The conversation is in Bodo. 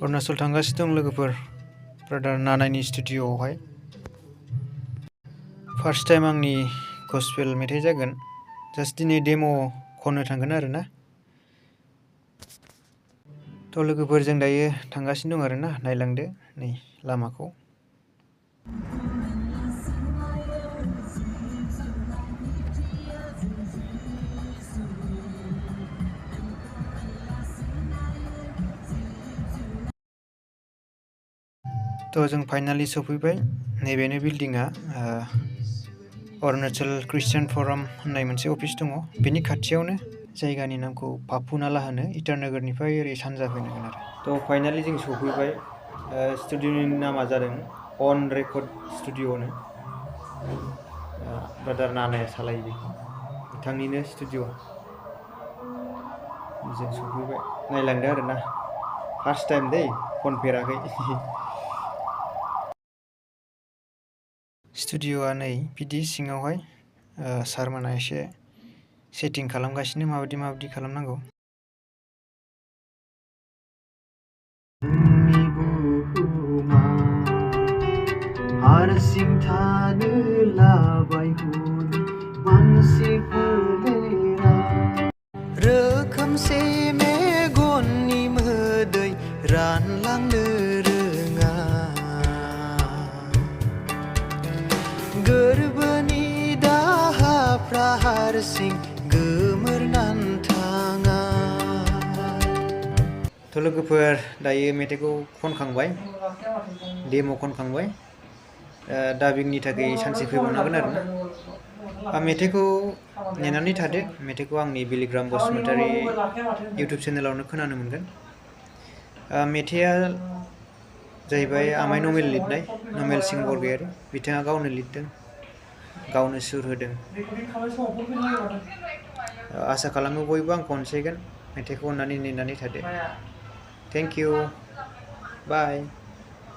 अरुणाचल थांगासिनो दं लोगोफोर ब्रादार नानायनि स्टुडिअ'आवहाय फार्स्ट टाइम आंनि गस्पेल मेथाइ जागोन जास्ट दिनै डेम' खननो थांगोन आरोना थ' लोगोफोर जों दायो थांगासिनो दं आरोना नायलांदो नै लामाखौ थ' जों फाइनालि सफैबाय नैबेनो बिल्डिंआ अरुणाचल क्रिस्टियान फराम होननाय मोनसे अफिस दङ बेनि खाथियावनो जायगानि नामखौ पापुनाला होनो इटानगरनिफ्राय ओरै सानजा फैनांगोन आरो थ' फाइनालि जों सफैबाय स्टुडिअ'नि नामा जादों अन रेकर्ड स्टुडिअ'नो ब्रादार नानाया सालायो बेखौ बिथांनिनो स्टुडिअ' जों सफैबाय नायलांदो आरोना फार्स्ट टाइम दै खनफेराखै स्टुडिअ'आ नै बिदि सिङावहाय सारमोना एसे सेटिं खालामगासिनो माबायदि खालामनांगौ हारसिं थानो लाबाय मानसिफोरा रोखोमसे मेगननि मोदै रानलांनो रोङा गोरबोनि दाहाफ्रा हारसिं गोमोरनानै थाङा थ' लोगोफोर दायो मेथाइखौ खनखांबाय डेम' खनखांबाय डाबिंनि थाखाय सानसे फैबावनांगोन आरोना मेथाइखौ नेनानै थादो मेथाइखौ आंनि बिलिग्राम बसुमतारी इउटुब चेनेलावनो खोनानो मोनगोन मेथाइआ जाहैबाय आमाइ नमेल लिरनाय नमेल सिंह बरगयारी बिथाङा गावनो लिरदों गावनो सुर होदों आसा खालामो बयबो आंखौ अनसायगोन मेथाइखौ अननानै नेनानै थादो थेंक इउ बाय